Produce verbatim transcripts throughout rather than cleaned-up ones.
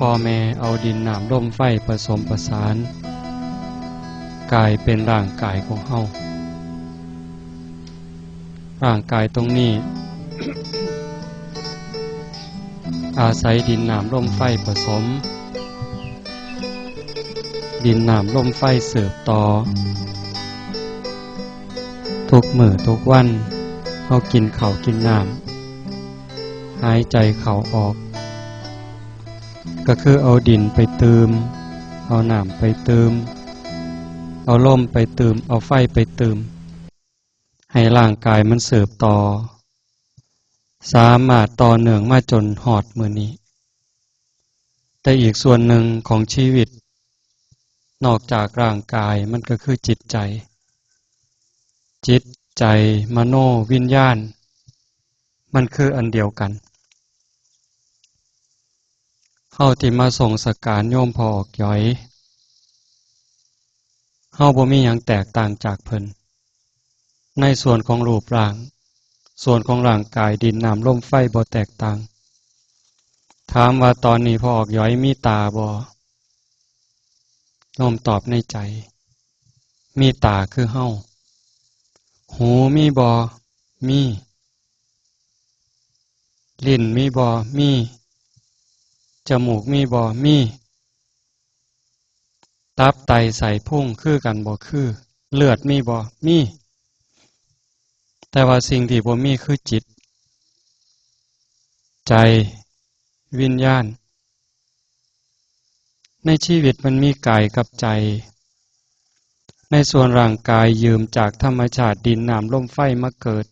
พ่อแม่เอาดินน้ำลมไฟผสมประสาน กลายเป็นร่างกายของเฮา ร่างกายตรงนี้ อาศัยดินน้ำลมไฟผสม ดินน้ำลมไฟสืบต่อ ทุกมื้อทุกวัน เฮากินข้าวกินน้ำ หายใจเข้าออก ก็คือเอาดินไปตื่ม เอาน้ำไปตื่ม เอาลมไปตื่ม เอาไฟไปตื่ม ให้ร่างกายมันสืบต่อ สามารถต่อเนื่องมาจนฮอดมื้อนี้ แต่อีกส่วนหนึ่งของชีวิต นอกจากร่างกายมันก็คือจิตใจ จิตใจ มโนวิญญาณ มันคืออันเดียวกัน เฮาที่มาส่งสการโยมพ่อออกหยอย เฮาบ่มีหยังแตกต่างจากเพิ่น ในส่วนของรูปร่าง ส่วนของร่างกาย ดินน้ำลมไฟบ่แตกต่าง ถามว่าตอนนี้พ่อออกหยอยมีตาบ่ โยมตอบในใจ มีตาคือเฮา หูมีบ่ มี ลิ้นมีบ่ มี จมูกมีบ่ มี ตับไตไส้พุงคือกันบ่ คือ เลือดมีบ่ มี แต่ว่าสิ่งที่บ่มีคือจิต ใจ วิญญาณ ในชีวิตมันมีกายกับใจ ในส่วนร่างกายยืมจากธรรมชาติดินน้ำลมไฟมาเกิด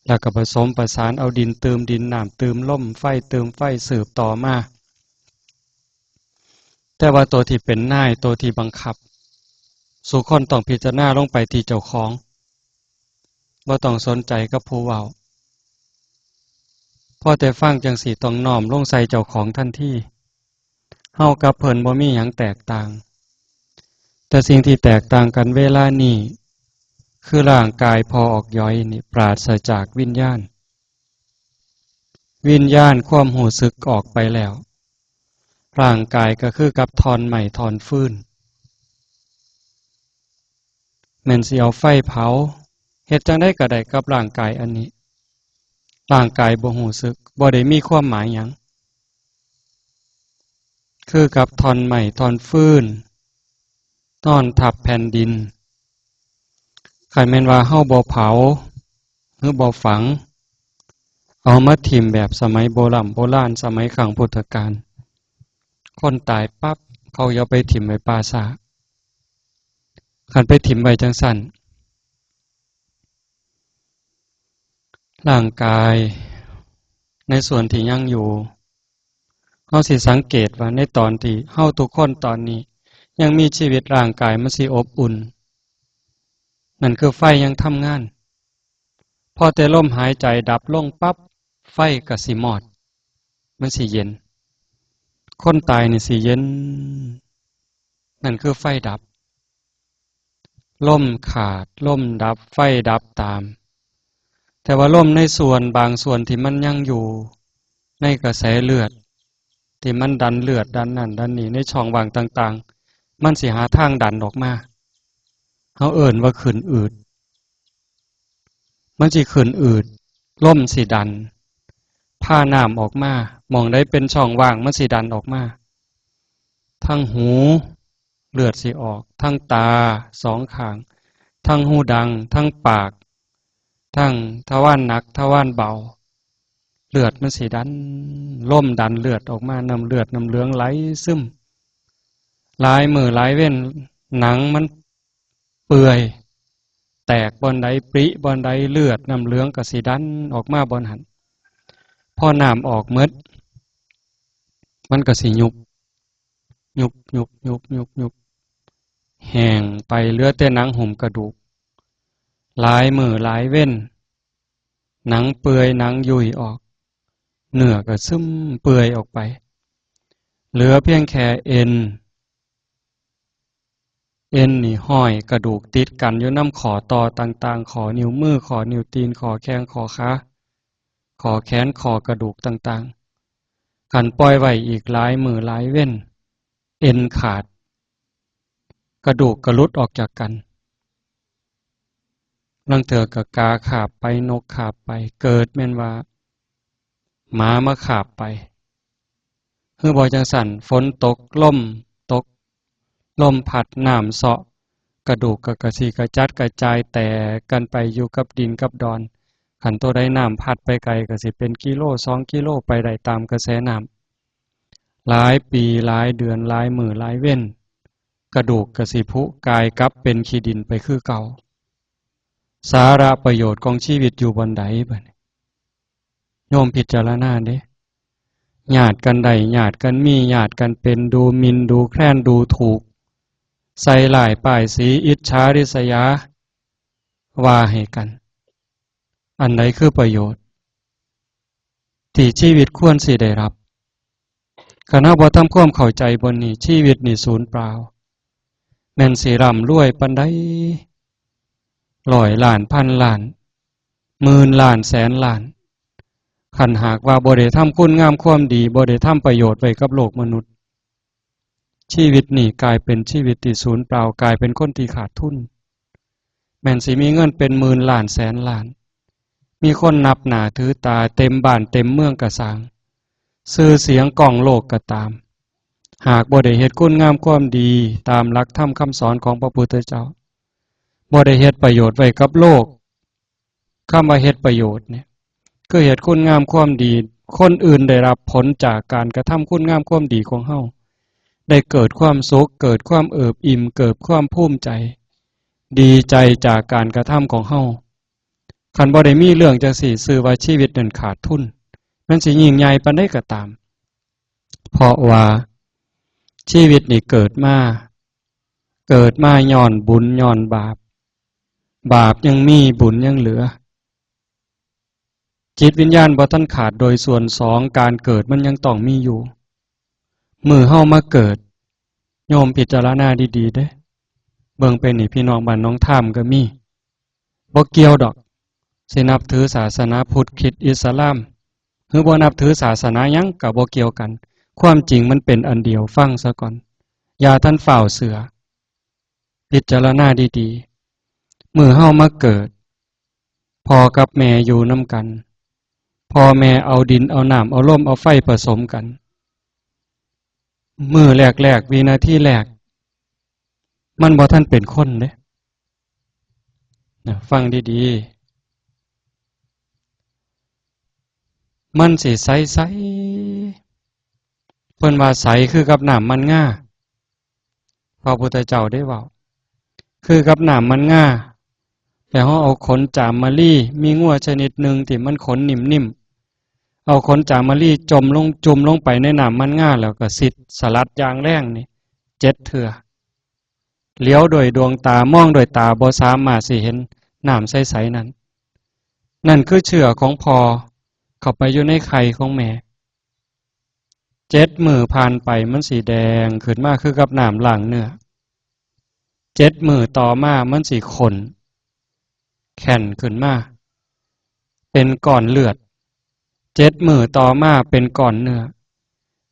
แล้วก็ผสมประสานเอาดินตื่มดิน น้ำตื่มลม ไฟตื่มไฟสืบต่อมา แต่ว่าตัวที่เป็นนาย ตัวที่บังคับ สู่คนต้องพิจารณาลงไปที่เจ้าของ บ่ต้องสนใจกับผู้เว้า พอแต่ฟังจั่งซี้ต้องน้อมลงใส่เจ้าของทันที เฮากับเพิ่นบ่มีหยังแตกต่าง แต่สิ่งที่แตกต่างกันเวลานี้ คือร่างกายพ่อออกหยอยนี่ปราศจากวิญญาณ วิญญาณความรู้สึกออกไปแล้ว ร่างกายก็คือกับท่อนไม้ท่อนฟืน แม่นสิเอาไฟเผา เฮ็ดจั่งใดก็ได้กับร่างกายอันนี้ ร่างกายบ่รู้สึก บ่ได้มีความหมายหยัง คือกับท่อนไม้ท่อนฟืน นอนทับแผ่นดิน คันแม่นว่าเฮาบ่เผา หรือบ่ฝัง เอามาถิ่มแบบสมัยโบร่ำโบราณ สมัยครั้งพุทธกาล คนตายปั๊บ เขาเอาไปถิ่มไว้ป่าช้า คันไปถิ่มไว้จั่งซั้น ร่างกายในส่วนที่ยังอยู่ เฮาสิสังเกตว่าในตอนที่เฮาทุกคนตอนนี้ยังมีชีวิต ร่างกายมันสิอบอุ่น นั่นคือไฟยังทำงาน พอแต่ลมหายใจดับลงปั๊บ ไฟก็สิมอด มันสิเย็น คนตายนี่สิเย็น นั่นคือไฟดับ ลมขาด ลมดับ ไฟดับตาม แต่ว่าลมในส่วนบางส่วนที่มันยังอยู่ ในกระแสเลือด ที่มันดันเลือดดันนั่นดันนี่ในช่องว่างต่างๆ มันสิหาทางดันออกมา เฮาเอิ้นว่าขึ้นอืด มันสิขึ้นอืด ลมสิดัน พาน้ำออกมา หม่องใดเป็นช่องว่างมันสิดันออกมา ทั้งหู เลือดสิออก ทั้งตาสองข้าง ทั้งหูดัง ทั้งปาก ทั้งทวารหนัก ทวารเบา เลือดมันสิดัน ลมดันเลือดออกมา น้ำเลือดน้ำเหลืองไหลซึม หลายมื้อหลายเว็น หนังมันเปื่อย แตกบ่อนใด ปริบ่อนใด เลือดน้ำเหลืองก็สิดันออกมาบ่อนหั้น พอน้ำออกหมด มันก็สิยุบ ยุบ ยุบ ยุบ ยุบ ยุบ แห้งไป เหลือแต่หนังหุ้มกระดูก หลายมื้อหลายเว็น หนังเปื่อย หนังยุ่ยออก เนื้อก็ซึมเปื่อยออกไป เหลือเพียงแค่เอ็น เอ็นนี่ห้อยกระดูกติดกันอยู่นำข้อต่อต่างๆ ข้อนิ้วมือ ข้อนิ้วตีน ข้อแข้ง ข้อขา ข้อแขน ข้อกระดูกต่างๆ คันปล่อยไว้อีกหลายมื้อหลายเว็น เอ็นขาด กระดูกก็หลุดออกจากกัน ลางเทื่อก็กาคาบไป นกคาบไป เกิดแม่นว่าหมามาคาบไป คือบ่จั่งซั้น ฝนตก ลมตก ลมพัด น้ำเซาะ กระดูกก็กระสิกระจัดกระจายแตกกันไปอยู่กับดินกับดอน คันตัวใดน้ำพัดไปไกลก็สิเป็นกิโลสองกิโลไปได้ตามกระแสน้ำ หลายปีหลายเดือนหลายมื้อหลายเว็น กระดูกก็สิผุกลายกลับเป็นขี้ดินไปคือเก่า สาระประโยชน์ของชีวิตอยู่บ่อนใดบัดนี้ โยมพิจารณาเด้ ญาติกันได้ ญาติกันมี ญาติกันเป็น ดูหมิ่น ดูแคลน ดูถูก ใส่ร้ายป้ายสี อิจฉาริษยา ว่าให้กัน อันใดคือประโยชน์ ที่ชีวิตควรสิได้รับ คันเฮาบ่ทำความเข้าใจบ่อนนี้ ชีวิตนี่สูญเปล่า แม่นสิร่ำรวยปานใด ร้อยล้าน พันล้าน หมื่นล้าน แสนล้าน คันหากว่าบ่ได้ทำคุณงามความดี บ่ได้ทำประโยชน์ไว้กับโลกมนุษย์ ชีวิตนี่กลายเป็นชีวิตที่สูญเปล่า กลายเป็นคนที่ขาดทุน แม่นสิมีเงินเป็นหมื่นล้านแสนล้าน มีคนนับหน้าถือตาเต็มบ้านเต็มเมืองกะสร้าง ชื่อเสียงก้องโลกก็ตาม หากบ่ได้เฮ็ดคุณงามความดีตามหลักธรรมคำสอนของพระพุทธเจ้า บ่ได้เฮ็ดประโยชน์ไว้กับโลก คำว่าเฮ็ดประโยชน์เนี่ย คือเฮ็ดคุณงามความดี คนอื่นได้รับผลจากการกระทำคุณงามความดีของเฮา ได้เกิดความสุข เกิดความเอิบอิ่ม เกิดความภูมิใจ ดีใจจากการกระทำของเฮา คันบ่ได้มีเรื่องจั่งซี้ ชื่อว่าชีวิตนั้นขาดทุน มันสิยิ่งใหญ่ปานใดก็ตาม เพราะว่าชีวิตนี่เกิดมา เกิดมาย้อนบุญย้อนบาป บาปยังมี บุญยังเหลือ จิตวิญญาณบ่ทันขาดโดยส่วนสอง การเกิดมันยังต้องมีอยู่ มื้อเฮามาเกิด โยมพิจารณาดีๆ เด้ เบิ่งไปนี่ พี่น้องบ้านหนองทามก็มี บ่เกี่ยวดอก สินับถือศาสนาพุทธ คริสต์ อิสลาม หรือบ่นับถือศาสนาหยังก็บ่เกี่ยวกัน ความจริงมันเป็นอันเดียว ฟังซะก่อน อย่าทันฟ้าวเชื่อ พิจารณาดีๆ มื้อเฮามาเกิด พ่อกับแม่อยู่นำกัน พ่อแม่เอาดินเอาน้ำเอาลมเอาไฟผสมกัน มื้อแรกๆ วินาทีแรก มันบ่ทันเป็นคนเด้ นะ ฟังดีๆ มันสิใสๆ เพิ่นว่าใสคือกับน้ำมันงา พระพุทธเจ้าได้เว้า คือกับน้ำมันงา แล้วเฮาเอาขนจามรีมีงัวชนิดหนึ่งที่มันขนนิ่มๆ เอาขนจามรีจมลง จุ่มลงไปในน้ำมันงา แล้วก็สิดสลัดอย่างแรงนี่ เจ็ดเทื่อ เหลียวด้วยดวงตา มองด้วยตา บ่สามารถสิเห็นน้ำใสๆ นั้น นั่นคือเชื้อของพ่อเข้าไปอยู่ในไข่ของแม่ เจ็ดมื้อผ่านไปมันสิแดงขึ้นมาคือกับน้ำล้างเนื้อ เจ็ดมื้อต่อมามันสิข้น แข็งขึ้นมา เป็นก้อนเลือด เจ็ดมื้อต่อมาเป็นก้อนเนื้อ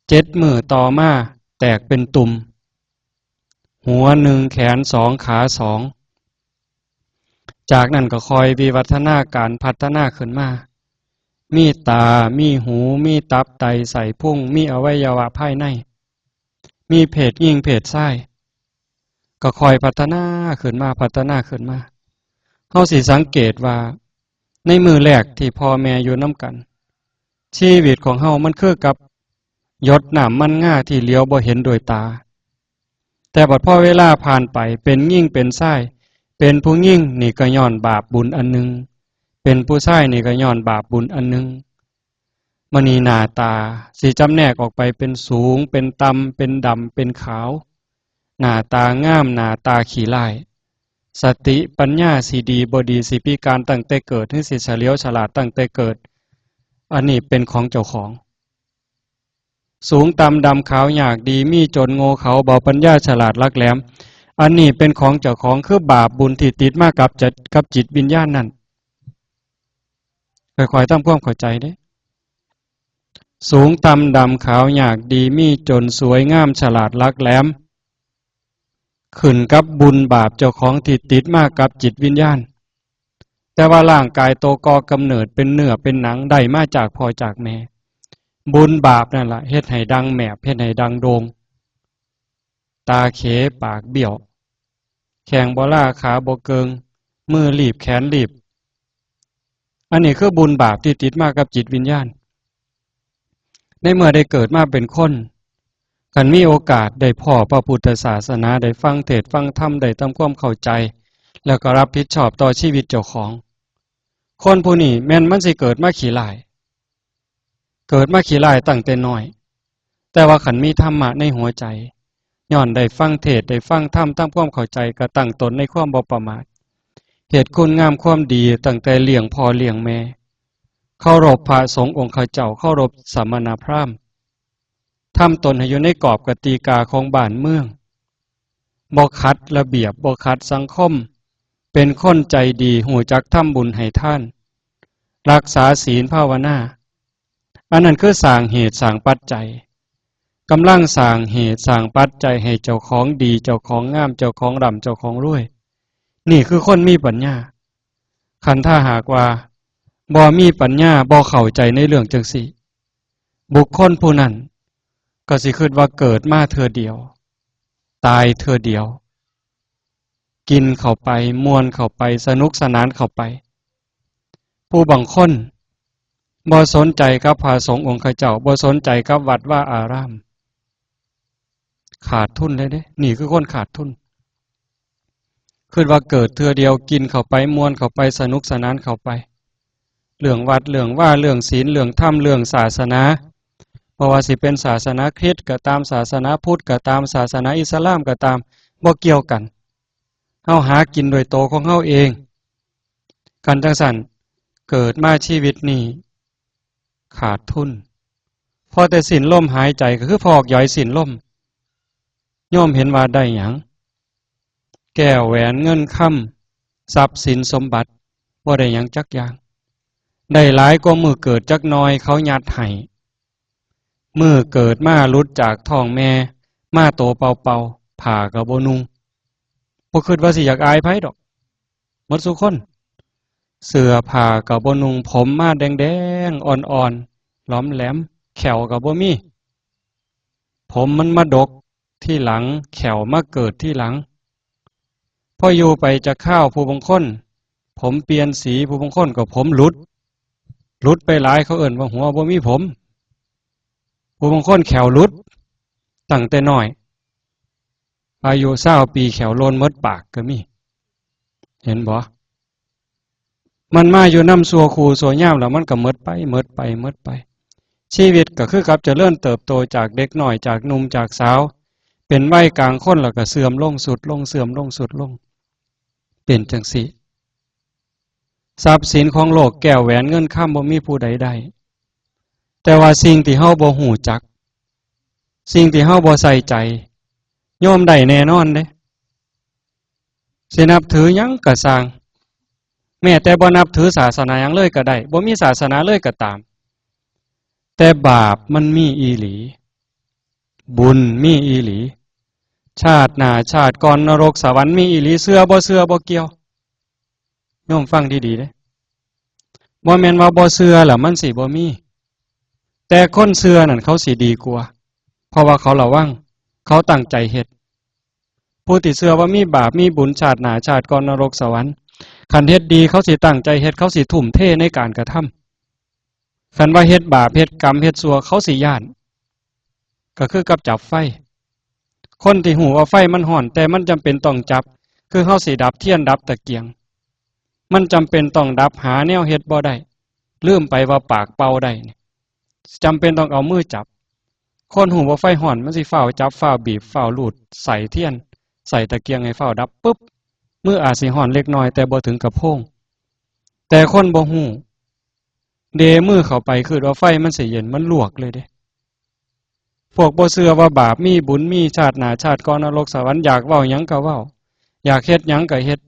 เจ็ดมื้อต่อมาแตกเป็นตุ่ม หัวหนึ่ง แขนสอง ขาสอง จากนั้นก็ค่อยวิวัฒนาการพัฒนาขึ้นมา มีตา มีหู มีตับไตไส้พุง มีอวัยวะภายใน มีเพศหญิงเพศชาย ก็ค่อยพัฒนาขึ้นมา พัฒนาขึ้นมา เฮาสิสังเกตว่า ในมื้อแรกที่พ่อแม่อยู่นำกัน ชีวิตของเฮามันคือกับหยดน้ำมันงาที่เหลียวบ่เห็นด้วยตา แต่บัดพอเวลาผ่านไป เป็นหญิงเป็นชาย เป็นผู้หญิงนี่ก็ย้อนบาปบุญอันหนึ่ง เป็นผู้ชายนี่ก็ย้อนบาปบุญอันหนึ่ง มื้อนี้หน้าตาสิจำแนกออกไปเป็นสูง เป็นต่ำ เป็นดำ เป็นขาว หน้าตางาม หน้าตาขี้ร้าย สติปัญญาสิดีบ่ดี สิพิการตั้งแต่เกิด หรือสิเฉลียวฉลาดตั้งแต่เกิด อันนี้เป็นของเจ้าของ สูงต่ำดำขาว ยากดีมีจน โง่เขลาเบาปัญญา ฉลาดหลักแหลม อันนี้เป็นของเจ้าของ คือบาปบุญที่ติดมากับจิต กับจิตวิญญาณนั่น ค่อยๆ ทำความเข้าใจเด้ สูงต่ำดำขาว ยากดีมีจน สวยงามฉลาดหลักแหลม ขึ้นกับบุญบาปเจ้าของที่ติดมากับจิตวิญญาณ แต่ว่าร่างกายตัวก่อกำเนิดเป็นเนื้อเป็นหนังได้มาจากพ่อจากแม่ บุญบาปนั่นล่ะเฮ็ดให้ดังแหมบ เฮ็ดให้ดังโด่ง ตาเขปากเบี้ยว แข้งบ่ลาขาบ่เกิ่ง มือลีบแขนลีบ อันนี้คือบุญบาปที่ติดมากับจิตวิญญาณ ในเมื่อได้เกิดมาเป็นคน คันมีโอกาสได้พ้อพระพุทธศาสนา ได้ฟังเทศน์ฟังธรรม ได้ทำความเข้าใจ แล้วก็รับผิดชอบต่อชีวิตเจ้าของ คนผู้นี้แม่นมันสิเกิดมาขี้ร้าย เกิดมาขี้ร้ายตั้งแต่น้อย แต่ว่าคันมีธรรมะในหัวใจ ย้อนได้ฟังเทศน์ได้ฟังธรรม ทำความเข้าใจ ก็ตั้งตนในความบ่ประมาท เฮ็ดคุณงามความดีตั้งแต่เลี้ยงพ่อเลี้ยงแม่ เคารพพระสงฆ์องค์ข้าเจ้า เคารพสมณพราหมณ์ ทำตนให้อยู่ในกรอบกติกาของบ้านเมือง บ่ขัดระเบียบ บ่ขัดสังคม เป็นคนใจดี ฮู้จักทำบุญให้ทาน รักษาศีลภาวนา อันนั้นคือสร้างเหตุสร้างปัจจัย กำลังสร้างเหตุสร้างปัจจัยให้เจ้าของดี เจ้าของงาม เจ้าของร่ำ เจ้าของรวย นี่คือคนมีปัญญา คันถ้าหากว่าบ่มีปัญญา บ่เข้าใจในเรื่องจั่งซี้ บุคคลผู้นั้นก็สิคิดว่าเกิดมาเทื่อเดียว ตายเทื่อเดียว กินเข้าไป ม่วนเข้าไป สนุกสนานเข้าไป ผู้บางคนบ่สนใจกับพระสงฆ์องค์ข้าเจ้า บ่สนใจกับวัดวาอาราม ขาดทุนเลยเด้ นี่คือคนขาดทุน คิดว่าเกิดเทื่อเดียว กินเข้าไป ม่วนเข้าไป สนุกสนานเข้าไป เรื่องวัด เรื่องวา เรื่องศีล เรื่องธรรม เรื่องศาสนา บ่ว่าสิเป็นศาสนาคริสต์ก็ตาม ศาสนาพุทธก็ตาม ศาสนาอิสลามก็ตาม บ่เกี่ยวกัน เฮาหากินโดยโตของเฮาเอง คันจั่งซั้น เกิดมาชีวิตนี้ ขาดทุน พอแต่สิ้นลมหายใจก็คือพอกหยอยสิ้นลม โยมเห็นว่าได้หยัง แก้วแหวนเงินคำ ทรัพย์สินสมบัติ บ่ได้หยังจักอย่าง ได้หลายกว่ามื้อเกิดจักหน่อย เขายัดให้ มื้อเกิดมาหลุดจากท้องแม่ มาโตเปล่าๆ ผ้าก็บ่นุ่ง บ่คิดว่าสิอยากอายไผดอก หมดซุคน เสื้อผ้าก็บ่นุ่ง ผมมาแดงๆ อ่อนๆ หลอมแหลม แข้วก็บ่มี ผมมันมาดกทีหลัง แข้วมาเกิดทีหลัง พออยู่ไปจักคราว ผู้บางคน ผมเปลี่ยนสี ผู้บางคนก็ผมหลุด หลุดไปหลาย เขาเอิ้นว่าหัวบ่มีผม ผู้บางคนแข้วหลุด ตั้งแต่น้อย อายุซาวปี แข้วโลนหมดปากก็มี เห็นบ่ มันมาอยู่นำชั่วครู่ชั่วยาม แล้วมันก็หมดไป หมดไป หมดไป ชีวิตก็คือกับเจริญเติบโตจากเด็กน้อย จากหนุ่ม จากสาว เป็นวัยกลางคน แล้วก็เสื่อมลง ทรุดลง เสื่อมลง ทรุดลง เป็นจั่งซี้ ทรัพย์สินของโลก แก้วแหวนเงินคำ บ่มีผู้ใดได้ แต่ว่าสิ่งที่เฮาบ่ฮู้จัก สิ่งที่เฮาบ่ใส่ใจ โยมได้แน่นอนเด้ สินับถือหยังก็ซ่าง แม้แต่บ่นับถือศาสนาหยังเลยก็ได้ บ่มีศาสนาเลยก็ตาม แต่บาปมันมีอีหลี บุญมีอีหลี ชาติหน้าชาติก่อน นรกสวรรค์มีอีหลี เชื่อบ่เชื่อบ่เกี่ยว โยมฟังดีๆ เด้ บ่แม่นว่าบ่เชื่อแล้วมันสิบ่มี แต่คนเชื่อนั่นเขาสิดีกว่า เพราะว่าเขาระวัง เขาตั้งใจเฮ็ด ผู้ที่เชื่อว่ามีบาปมีบุญ ชาติหน้าชาติก่อน นรกสวรรค์ คันเฮ็ดดีเขาสิตั้งใจเฮ็ด เขาสิทุ่มเทในการกระทำ คันว่าเฮ็ดบาป เฮ็ดกรรม เฮ็ดชั่ว เขาสิย้าน ก็คือกับจับไฟ คนที่ฮู้ว่าไฟมันร้อน แต่มันจำเป็นต้องจับ คือเฮาสิดับเทียนดับตะเกียง มันจำเป็นต้องดับ หาแนวเฮ็ดบ่ได้ ลืมไปว่าปากเป่าได้นี่ จำเป็นต้องเอามือจับ คนฮู้ว่าไฟร้อน มันสิฟ้าวจับ ฟ้าวบีบ ฟ้าวลูด ใส่เทียน ใส่ตะเกียงให้ฟ้าวดับปุ๊บ มืออาจสิร้อนเล็กน้อย แต่บ่ถึงกับโพง แต่คนบ่ฮู้ เดมือเข้าไป คิดว่าไฟมันสิเย็น มันลวกเลยเด้ พวกบ่เชื่อว่าบาปมีบุญมี ชาติหน้าชาติก่อน นรกสวรรค์ อยากเว้าหยังก็เว้า อยากเฮ็ดหยังก็เฮ็ด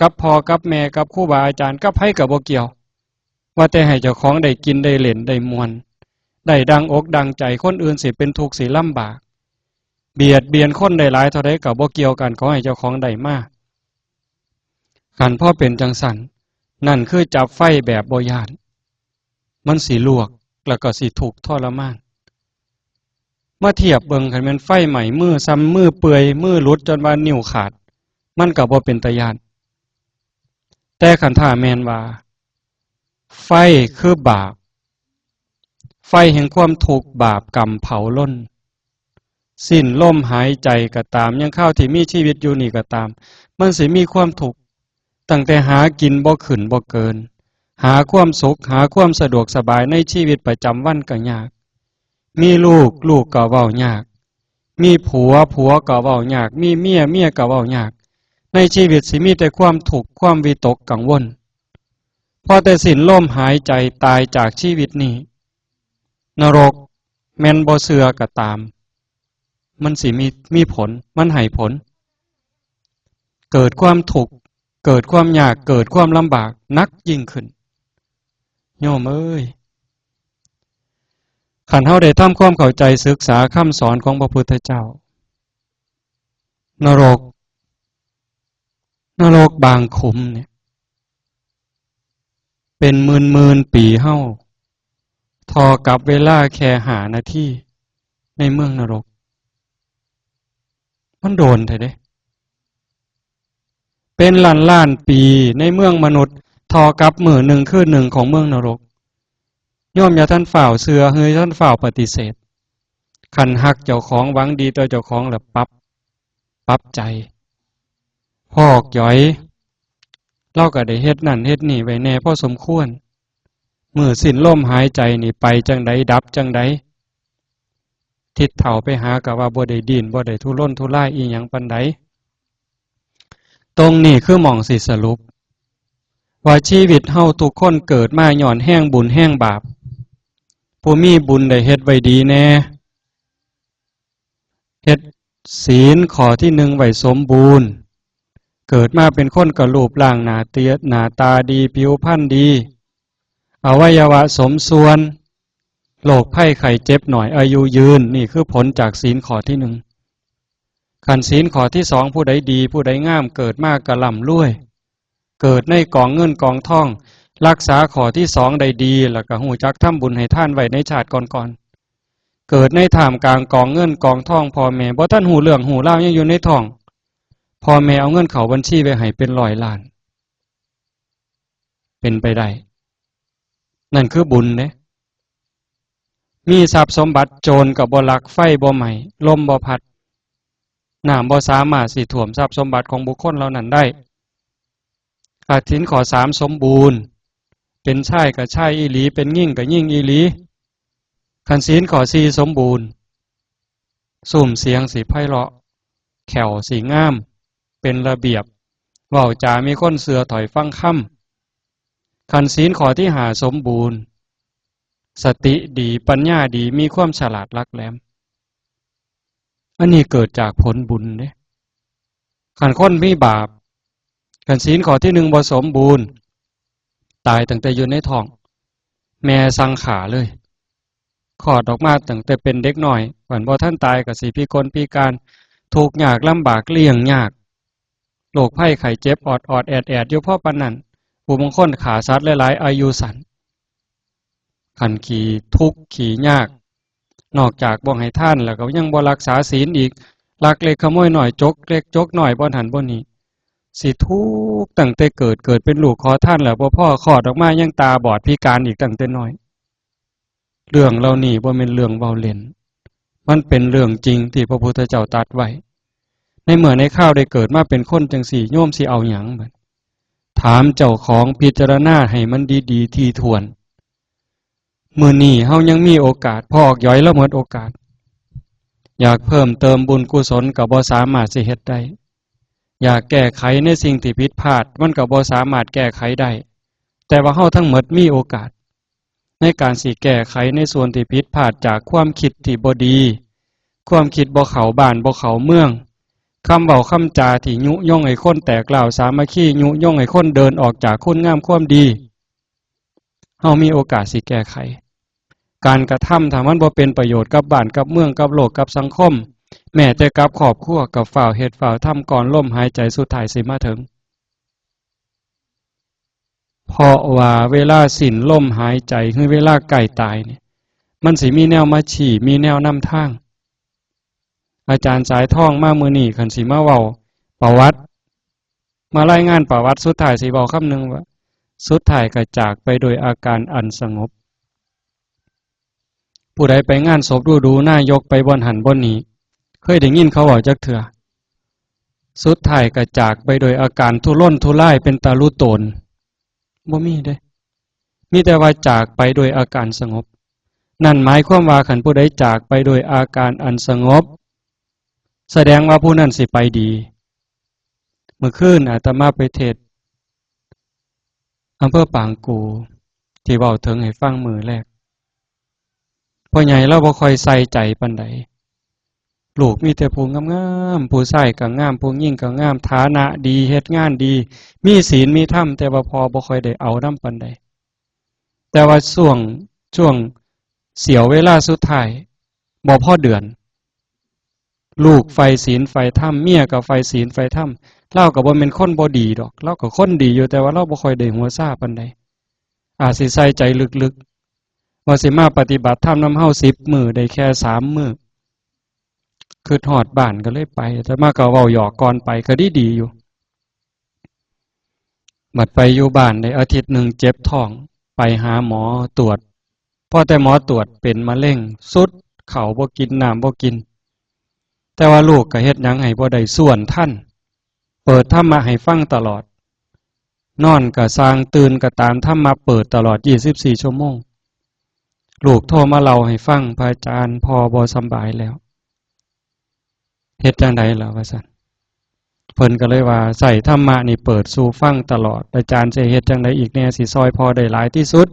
กับพ่อกับแม่ กับครูบาอาจารย์ กับไผก็บ่เกี่ยว ว่าแต่ให้เจ้าของได้กินได้เล่นได้ม่วน ได้ดังอกดังใจ คนอื่นสิเป็นทุกข์สิลำบาก เบียดเบียนคนได้หลายเท่าใดก็บ่เกี่ยวกัน ขอให้เจ้าของได้มา คันพอเป็นจั่งซั้น นั่นคือจับไฟแบบบ่ย้าน มันสิลวก แล้วก็สิทุกข์ทรมาน มาเทียบเบิ่ง คันแม่นไฟไหม้มือ ส่ำมือเปื่อย มือหลุดจนว่านิ้วขาด มันก็บ่เป็นตาย้าน แต่คันถ้าแม่นว่า ไฟคือบาป ไฟแห่งความทุกข์ บาปกรรมเผาลน สิ้นลมหายใจก็ตาม ยังคราวที่มีชีวิตอยู่นี่ก็ตาม มันสิมีความทุกข์ ตั้งแต่หากินบ่ขึ้นบ่เกิน หาความสุข หาความสะดวกสบายในชีวิตประจำวันก็ยาก มีลูก ลูกก็เว้ายาก มีผัว ผัวก็เว้ายาก มีเมีย เมียก็เว้ายาก ในชีวิตสิมีแต่ความทุกข์ ความวิตกกังวล พอแต่สิ้นลมหายใจตายจากชีวิตนี้ นรกแม่นบ่เชื่อก็ตาม มันสิมี มีผล มันให้ผล เกิดความทุกข์ เกิดความยาก เกิดความลำบากหนักยิ่งขึ้น โยมเอ้ย คันเฮาได้ทำความเข้าใจศึกษาคำสอนของพระพุทธเจ้า นรก นรกบางขุมเนี่ย เป็นหมื่นๆ ปีเฮา เท่ากับเวลาแค่ห้านาที ในเมืองนรก มันโดนแท้เด้ เป็นล้านๆ ปีในเมืองมนุษย์ เท่ากับมื้อหนึ่งคืนหนึ่งของเมืองนรก โยมอย่าทันฟ้าวเชื่อ หรืออย่าทันฟ้าวปฏิเสธ คันฮักเจ้าของ หวังดีต่อเจ้าของ แล้วปรับ ปรับใจ พอกหยอย ลาวก็ได้เฮ็ดนั่นเฮ็ดนี่ไว้แหน่พอสมควร มื้อสิ้นลมหายใจนี่ไปจั่งใด ดับจั่งใด ทิดเฒ่าไปหาก็ว่าบ่ได้ดิ้น บ่ได้ทุรนทุรายอิหยังปานใด ตรงนี้คือหม่องสิสรุป ว่าชีวิตเฮาทุกคนเกิดมาย้อนแฮงบุญแฮงบาป ผู้มีบุญได้เฮ็ดไว้ดีแหน่ เฮ็ดศีลข้อที่หนึ่งไว้สมบูรณ์ เกิดมาเป็นคนก็รูปร่างหน้าเตีย หน้าตาดี ผิวพรรณดี อวัยวะสมส่วน โรคภัยไข้เจ็บน้อย อายุยืน นี่คือผลจากศีลข้อที่หนึ่ง คันศีลข้อที่สอง ผู้ใดดี ผู้ใดงาม เกิดมาก็ร่ำรวย เกิดในกองเงินกองทอง รักษาข้อที่สองได้ดี แล้วก็ฮู้จักทำบุญให้ทานไว้ในชาติก่อนๆ เกิดในท่ามกลางกองเงินกองทอง พ่อแม่บ่ทันฮู้เรื่องฮู้ราว ยังอยู่ในท้อง พ่อแม่เอาเงินเข้าบัญชีไว้ให้เป็นร้อยล้าน เป็นไปได้ นั่นคือบุญเด้ มีทรัพย์สมบัติ โจรก็บ่ลัก ไฟบ่ไหม้ ลมบ่พัด น้ำบ่สามารถสิท่วมทรัพย์สมบัติของบุคคลเหล่านั้นได้ ขาดศีลข้อสามสมบูรณ์ เป็นชายก็ชายอีหลี เป็นหญิงก็หญิงอีหลี คันศีลข้อสี่สมบูรณ์ ซุ่มเสียงสิไพเราะ แข้วสิงาม เป็นระเบียบ เว้าจามีคนเชื่อถ้อยฟังคำ คันศีลข้อที่ห้าสมบูรณ์ สติดี ปัญญาดี มีความฉลาดหลักแหลม อันนี้เกิดจากผลบุญเด้ คันคนมีบาป คันศีลข้อที่หนึ่งบ่สมบูรณ์ ตายตั้งแต่อยู่ในท้อง แม่สั่งฆ่าเลย คลอดออกมาตั้งแต่เป็นเด็กน้อย คันบ่ทันตายก็สิพิกลพิการ ทุกข์ยากลำบาก เลี้ยงยาก โรคภัยไข้เจ็บออดๆ แอดๆ อยู่พอปานนั้น ผู้บางคนฆ่าสัตว์หลายๆ อายุสั้น คันขี้ทุกข์ขี้ยาก นอกจากบ่ให้ทานแล้วก็ยังบ่รักษาศีลอีก ลักเล็กขโมยน้อย จกเล็กจกน้อย บ่หั้นบ่นี่ สิทุกข์ตั้งแต่เกิด เกิดเป็นลูกขอทานแล้วบ่พอ คลอดออกมายังตาบอดพิการอีกตั้งแต่น้อย เรื่องเหล่านี้บ่แม่นเรื่องเว้าเล่น มันเป็นเรื่องจริงที่พระพุทธเจ้าตรัสไว้ ในเมื่อในคราวได้เกิดมาเป็นคนจั่งซี้ โยมสิเอาหยังบัด ถามเจ้าของ พิจารณาให้มันดีๆ ถี่ถ้วน มื้อนี้เฮายังมีโอกาส พอกหยอยลาวหมดโอกาส อยากเพิ่มเติมบุญกุศลก็บ่สามารถสิเฮ็ดได้ อยากแก้ไขในสิ่งที่ผิดพลาด มันก็บ่สามารถแก้ไขได้ แต่ว่าเฮาทั้งหมดมีโอกาส ในการสิแก้ไขในส่วนที่ผิดพลาดจากความคิดที่บ่ดี ความคิดบ่เข้าบ้านบ่เข้าเมือง คำเว้าคำจาที่ยุยงให้คนแตกร้าวสามัคคี ยุยงให้คนเดินออกจากคุณงามความดี เฮามีโอกาสสิแก้ไข การกระทำถ้ามันบ่เป็นประโยชน์กับบ้านกับเมืองกับโลกกับสังคม แม้แต่กับครอบครัวก็ฟ้าวเฮ็ดฟ้าวทำก่อนลมหายใจสุดท้ายสิมาถึง เพราะว่าเวลาสิ้นลมหายใจหรือเวลาใกล้ตายเนี่ย มันสิมีแนวมาชี้ มีแนวนำทาง อาจารย์สายทองมามื้อนี้คันสิมาเว้าประวัติ มารายงานประวัติ สุดท้ายสิเว้าคำหนึ่งว่า สุดท้ายก็จากไปโดยอาการอันสงบ ผู้ใดไปงานศพดูๆ นายกไปบ่อนหั้นบ่อนนี้ เคยได้ยินเขาเว้าจักเทื่อ สุดท้ายก็จากไปโดยอาการทุรนทุรายเป็นตาลุโตน บ่มีเด้ มีแต่ว่าจากไปโดยอาการสงบ นั่นหมายความว่าคันผู้ใดจากไปโดยอาการอันสงบ แสดงว่าผู้นั้นสิไปดี เมื่อคืนอาตมาไปเทศน์อำเภอปางกู่ ที่เว้าถึงให้ฟังมื้อแรก พ่อใหญ่ลาวบ่ค่อยใส่ใจปานใด ลูกมีแต่ผู้งามๆ ผู้ชายก็งาม ผู้หญิงก็งาม ฐานะดี เฮ็ดงานดี มีศีลมีธรรม แต่ว่าพ่อบ่ค่อยได้เอานำปานใด แต่ว่าช่วง ช่วงเสี้ยวเวลาสุดท้าย บ่พอเดือน ลูกใฝ่ศีลใฝ่ธรรม เมียก็ใฝ่ศีลใฝ่ธรรม ลาวก็บ่แม่นคนบ่ดีดอก ลาวก็คนดีอยู่ แต่ว่าลาวบ่ค่อยได้หัวซาปานใด อาจสิใส่ใจลึกๆ ว่าสิมาปฏิบัติธรรมนำเฮาสิบมื้อ ได้แค่สามมื้อ คิดฮอดบ้านก็เลยไป อาตมาก็เว้าหยอกก่อนไป ก็ดีๆ อยู่ บัดไปอยู่บ้านได้อาทิตย์หนึ่งเจ็บท้อง ไปหาหมอตรวจ พอแต่หมอตรวจเป็นมะเร็ง สุด ข้าวบ่กิน น้ำบ่กิน แต่ว่าลูกก็เฮ็ดหยังให้บ่ได้ ซ้วนทัน เปิดธรรมะให้ฟังตลอด นอนก็ซ่าง ตื่นก็ตาม ธรรมะเปิดตลอดยี่สิบสี่ชั่วโมง ลูกโทรมาเล่าให้ฟัง พระอาจารย์ พ่อบ่สำบายแล้ว เฮ็ดจั่งใดล่ะ ว่าซั่น เพิ่นก็เลยว่า ใช้ธรรมะนี่เปิดสู่ฟังตลอด อาจารย์สิเฮ็ดจั่งใดอีกแน่ สิซ่อยพ่อได้หลายที่สุด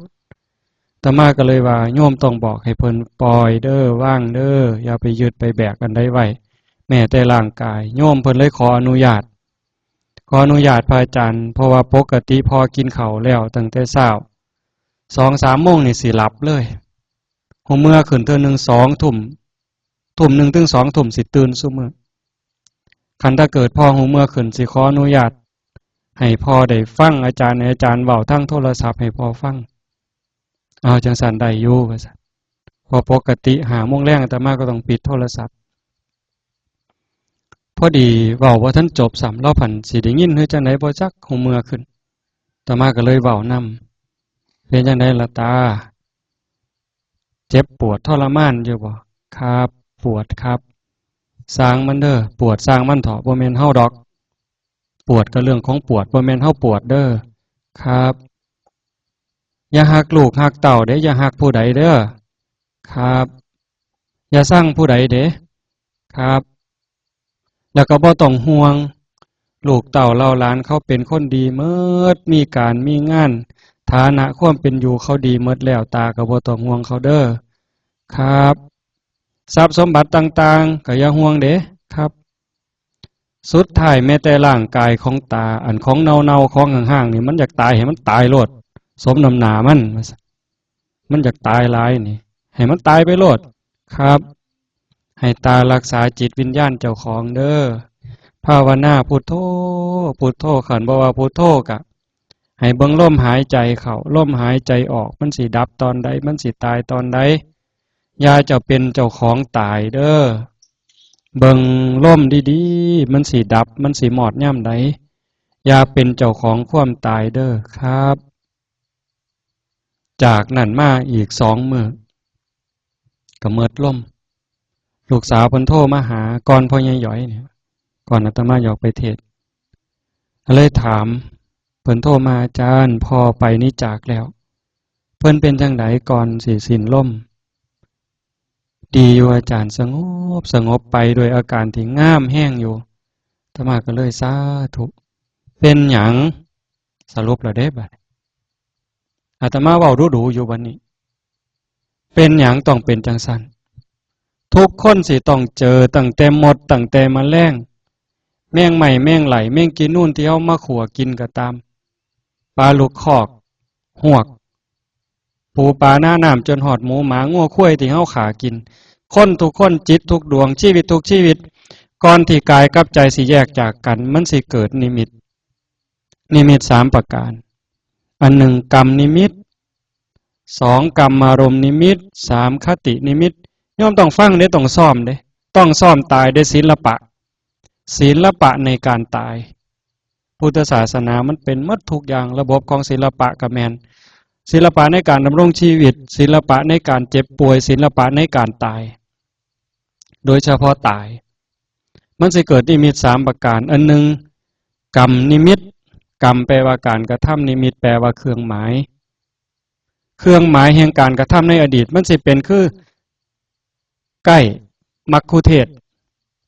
อาตมาก็เลยว่า โยมต้องบอกให้เพิ่นปล่อยเด้อ วางเด้อ อย่าไปยึดไปแบกอันใดไว้ แม้แต่ร่างกาย โยมเพิ่นเลยขออนุญาต ขออนุญาตพระอาจารย์ เพราะว่าปกติพ่อกินข้าวแล้วตั้งแต่เช้า สองสามโมงนี่สิหลับเลย ฮู้เมื่อขึ้นเทื่อหนึ่งสองทุ่ม ทุ่มหนึ่งถึงสองทุ่มสิตื่นซุมื้อ คันถ้าเกิดพ่อฮู้เมื่อขึ้น สิขออนุญาตให้พ่อได้ฟังอาจารย์ ให้อาจารย์เว้าทางโทรศัพท์ให้พ่อฟัง เอา จั่งซั้นได้อยู่ ว่าซั่น เพราะปกติห้าโมงแลงอาตมาก็ต้องปิดโทรศัพท์ พอดีเว้าบ่ทันจบซ้ำ ลาวพันสิได้ยินหรือจั่งใดบ่จัก ฮู้เมื่อขึ้น อาตมาก็เลยเว้านำ เป็นจั่งใดล่ะตา เจ็บปวดทรมานอยู่บ่ ครับ ปวดครับ ซ่างมันเด้อ ปวดซ่างมันเถาะ บ่แม่นเฮาดอก ปวดก็เรื่องของปวด บ่แม่นเฮาปวดเด้อ ครับ อย่าฮักลูกฮักเต้าเด้ อย่าฮักผู้ใดเด้อ ครับ อย่าซังผู้ใดเด้ ครับ แล้วก็บ่ต้องห่วง ลูกเต้าเหล่าหลานเขาเป็นคนดีหมด มีการมีงาน ฐานะความเป็นอยู่เขาดีหมดแล้ว ตาก็บ่ต้องห่วงเขาเด้อ ครับ ทรัพย์สมบัติต่างๆ ก็อย่าห่วงเด้ ครับ สุดท้ายแม้แต่ร่างกายของตา อันของเน่าๆ ของห่างๆ นี่ มันอยากตาย ให้มันตายโลด สมน้ำหน้ามัน มันอยากตายหลายนี่ ให้มันตายไปโลด ครับ ให้ตารักษาจิตวิญญาณเจ้าของเด้อ ภาวนาพุทโธ พุทโธ คันบ่ว่าพุทโธกะ ให้เบิ่งลมหายใจเข้า ลมหายใจออก มันสิดับตอนใด มันสิตายตอนใด อย่าเจ้าเป็นเจ้าของตายเด้อ เบิ่งลมดีๆ มันสิดับ มันสิมอดยามใด อย่าเป็นเจ้าของความตายเด้อครับ จากนั้นมาอีกสองมื้อ ก็หมดลม ลูกสาวเพิ่นโทรมาหา ก่อนพ่อใหญ่หยอยเนี่ย ก่อนอาตมาอยากไปเทศน์ ก็เลยถาม เพิ่นโทรมา อาจารย์ พ่อไปนี้จากแล้ว เพิ่นเป็นจั่งใดก่อนสิสิ้นลม ดีอยู่อาจารย์ สงบ สงบไปโดยอาการที่งามแฮงอยู่ อาตมาก็เลยสาธุ เป็นหยัง สรุปแล้วเด้บัดนี้ อาตมาเว้าดูๆ อยู่บัดนี้ เป็นหยังต้องเป็นจั่งซั้น ทุกคนสิต้องเจอ ตั้งแต่มด ตั้งแต่แมลง แมงไม้ แมงไล่ แมงกีนูนที่เฮามาขั่วกินก็ตาม ปลาลูกคอก ฮวก ปูปลาหน้าน้ำจนฮอดหมูหมางัวควายที่เฮาฆ่ากิน คนทุกคน จิตทุกดวง ชีวิตทุกชีวิต ก่อนที่กายกับใจสิแยกจากกัน มันสิเกิดนิมิต นิมิตสามประการ อันหนึ่งกรรมนิมิต สองกรรมารมณ์นิมิต สามคตินิมิต โยมต้องฟังเด้ ต้องซ้อมเด้ ต้องซ้อมตายเด้ ศิลปะ ศิลปะในการตาย พุทธศาสนามันเป็นหมดทุกอย่าง ระบบของศิลปะก็แม่น ศิลปะในการดำรงชีวิต ศิลปะในการเจ็บป่วย ศิลปะในการตาย โดยเฉพาะตาย มันสิเกิดนิมิตสามประการ อันหนึ่งกรรมนิมิต กรรมแปลว่าการกระทำ นิมิตแปลว่าเครื่องหมาย เครื่องหมายแห่งการกระทำในอดีต มันสิเป็นคือ ใกล้ มัคคุเทศก์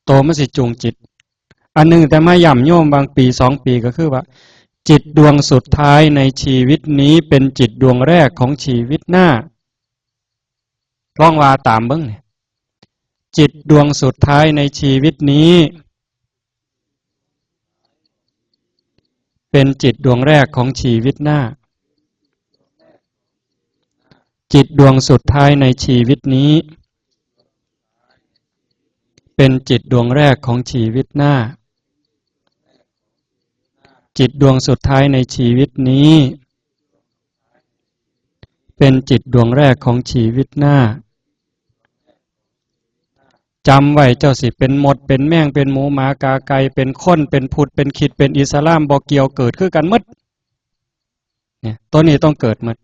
โตมันสิจูงจิต อันหนึ่งแต่มาย่ำโยมบางปีสองปีก็คือว่า จิตดวงสุดท้ายในชีวิตนี้เป็นจิตดวงแรกของชีวิตหน้า ลองว่าตามเบิ่งนี่ จิตดวงสุดท้ายในชีวิตนี้ เป็นจิตดวงแรกของชีวิตหน้า จิตดวงสุดท้ายในชีวิตนี้ เป็นจิตดวงแรกของชีวิตหน้า จิตดวงสุดท้ายในชีวิตนี้ เป็นจิตดวงแรกของชีวิตหน้า จำไว้ เจ้าสิเป็นมด เป็นแมง เป็นหมูหมากาไก่ เป็นคน เป็นพุทธ เป็นคริสต์ เป็นอิสลาม บ่เกี่ยว เกิดคือกันหมด เนี่ย ตัวนี้ต้องเกิดหมด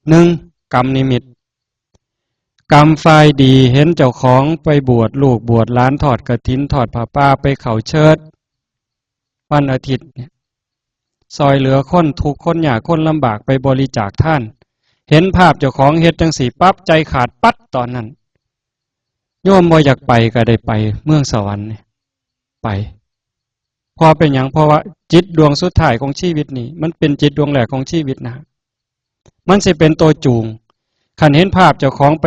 หนึ่งกรรมนิมิต กรรมฝ่ายดี เห็นเจ้าของไปบวชลูกบวชหลาน ทอดกฐิน ทอดผ้าป่า ไปเข้าเชิด วันอาทิตย์เนี่ย ซอยเหลือคนทุกข์คนยากคนลำบาก ไปบริจาคทาน เห็นภาพเจ้าของเฮ็ดจังซี่ปั๊บ ใจขาดปั๊ดตอนนั้น โยมบ่อยากไปก็ได้ไป เมืองสวรรค์เนี่ย ไป เพราะเป็นหยัง เพราะว่าจิตดวงสุดท้ายของชีวิตนี่ มันเป็นจิตดวงแรกของชีวิตนะ มันสิเป็นตัวจูง คันเห็นภาพเจ้าของไป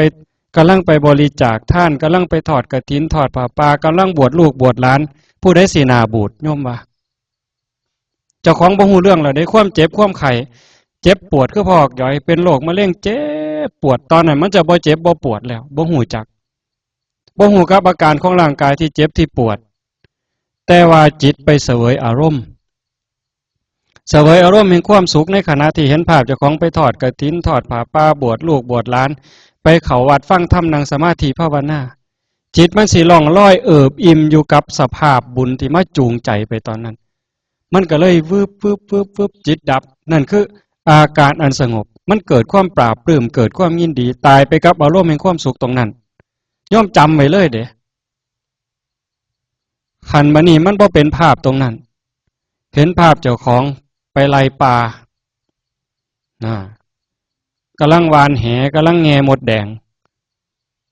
กำลังไปบริจาคทาน กำลังไปทอดกฐิน ทอดผ้าป่า กำลังบวชลูกบวชหลาน ผู้ใดสิหน้าบูด โยมว่า เจ้าของบ่ฮู้เรื่องแล้วเด้ ความเจ็บความไข้ เจ็บปวด คือพอกหยอย เป็นโรคมะเร็ง เจ็บปวด ตอนนั้นมันจะบ่เจ็บบ่ปวดแล้ว บ่ฮู้จัก บ่ฮู้กับอาการของร่างกายที่เจ็บที่ปวด แต่ว่าจิตไปเสวยอารมณ์ เสวยอารมณ์แห่งความสุขในขณะที่เห็นภาพเจ้าของไปทอดกฐิน ทอดผ้าป่า บวชลูกบวชหลาน ไปเข้าวัดฟังธรรม นั่งสมาธิภาวนา จิตมันสิล่องลอยเอิบอิ่มอยู่กับสภาพบุญที่มาจูงใจไปตอนนั้น มันก็เลยวืบวืบวืบวืบ จิตดับ นั่นคืออาการอันสงบ มันเกิดความปลาบปลื้ม เกิดความยินดี ตายไปกับอารมณ์แห่งความสุขตรงนั้น โยมจำไว้เลยเด้ คันบัดนี้มันบ่เป็นภาพตรงนั้น เห็นภาพเจ้าของไปไล่ปลา นะ กำลังหว่านแห กำลังแง่มดแดง